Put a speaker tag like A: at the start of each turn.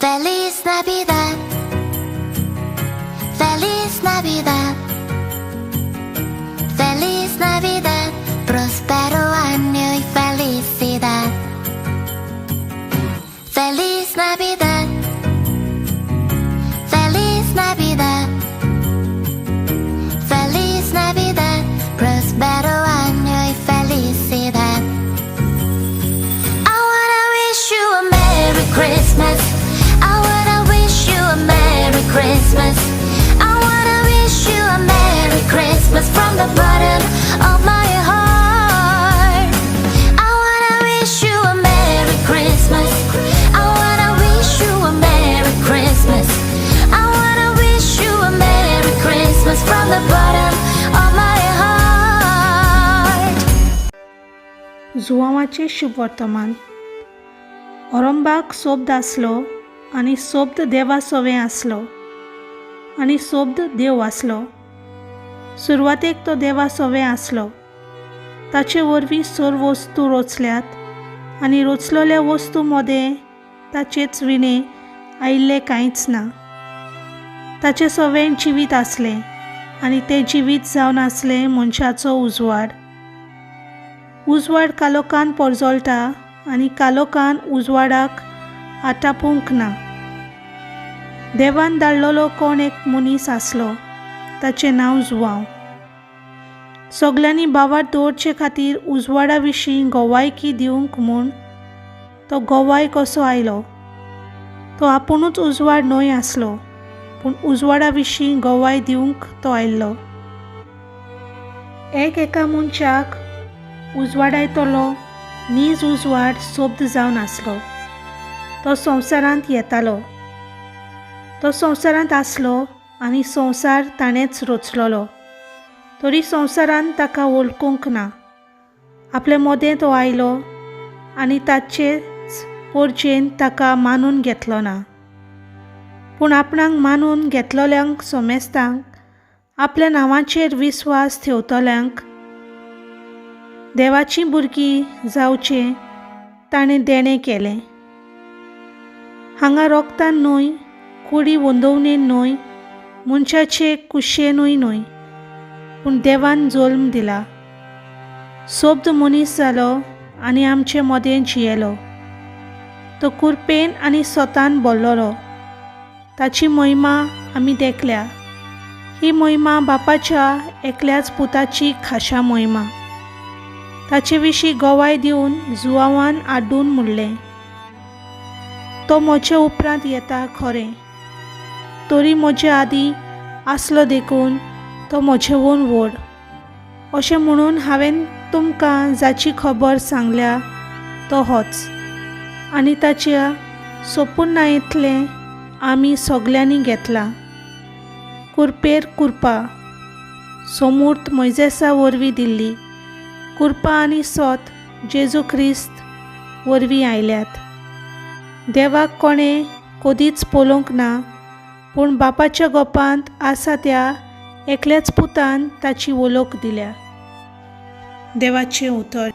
A: Feliz Navidad. Feliz Navidad. Feliz Navidad. Próspero año y felicidad. Feliz Navidad. Feliz Navidad. Feliz Navidad. Próspero año y felicidad. I wanna wish you a Merry Christmas. I wanna wish you a Merry Christmas. I wanna wish you a Merry Christmas from the bottom of my heart. I wanna wish you a Merry Christmas. I wanna wish you a Merry Christmas. I wanna wish you a Merry Christmas from the bottom of my heart.
B: जुवांवाचें शुभवर्तमान. ओरंबाक सोब्द आसलो आनी सोब्द देवा सोवें आसलो आनी सोब्द देव आसलो. सुरवातेक तो देवा सोवें आसलो. ताचे वरवीं सर्व वस्तू रचल्यात आनी रचलोल्या वस्तू मदें ताचेच विणें आयिल्लें कांयच ना. ताचें सवें जिवीत आसलें आनी तें जिवीत जावन आसलें मनशाचो उजवाड. उजवाड कालोकान परजळटा आनी कालोकान उजवाडाक आटापूंक ना. देवान धाडलेलो कोण एक मनीस आसलो, ताचें नांव जुवांव. सगल्यांनी भावार्थ दवरचे खातीर उजवाडा विशीं गवायकी दिवंक म्हूण तो गवाय कसो आयलो. तो आपुणूच उजवाड न्हय आसलो, पूण उजवाडा विशीं गवाय दिवंक तो आयल्लो. एक एका मनशाक उजवाडायतलो नीज उजवाड सोब्द जावन आसलो. तो संवसारांत येतालो. तो संवसारांत आसलो आनी संवसार ताणेंच रचलोलो, तरी संवसारान ताका वळखूंक ना. आपले मदें तो आयलो आनी ताचेच पोरजेन ताका मानून घेतलो ना. पूण आपणाक मानून घेतलोल्यांक सोमेस्तांक, आपल्या नांवाचेर विस्वास ठेवतल्यांक देवाचीं भुरगीं जावचें ताणें देणें केलें. हांगा रोगतान न्हय, कुडी वंदोवणेन न्हय, मनशाचे कुशेनूय न्हय, पूण देवान जल्म दिला. सोब्द मनीस जालो आनी आमचे मदें जियेलो. तो कुरपेन आनी सोतान बोल्लोलो. ताची महिमा आमी देखल्या. ही महिमा बापाच्या एकल्याच पुताची खाशा महिमा. ताचे विशीं गवाय दिवन जुवांवान आड्डून म्हणलें, तो म्हजे उपरांत येता खरें, तरी म्हजे आदीं आसलो देखून तो म्हजेवून व्हड. अशें म्हणून हांवें तुमकां जाची खबर सांगल्या तो होच. आनी ताच्या सोपुर्णायेंतलें आमी सगल्यांनी घेतलां, कुरपेर कुरपा. सोमूर्त मोयजेसा वरवीं दिल्ली, कुरपा आनी सोत जेजू क्रिस्त वरवीं आयल्यात. देवाक कोणें कदीच पळोवंक ना, पूण बापाच्या गोपांत आसा त्या एकल्याच पुतान ताची वळख दिल्या. देवाचें उतर.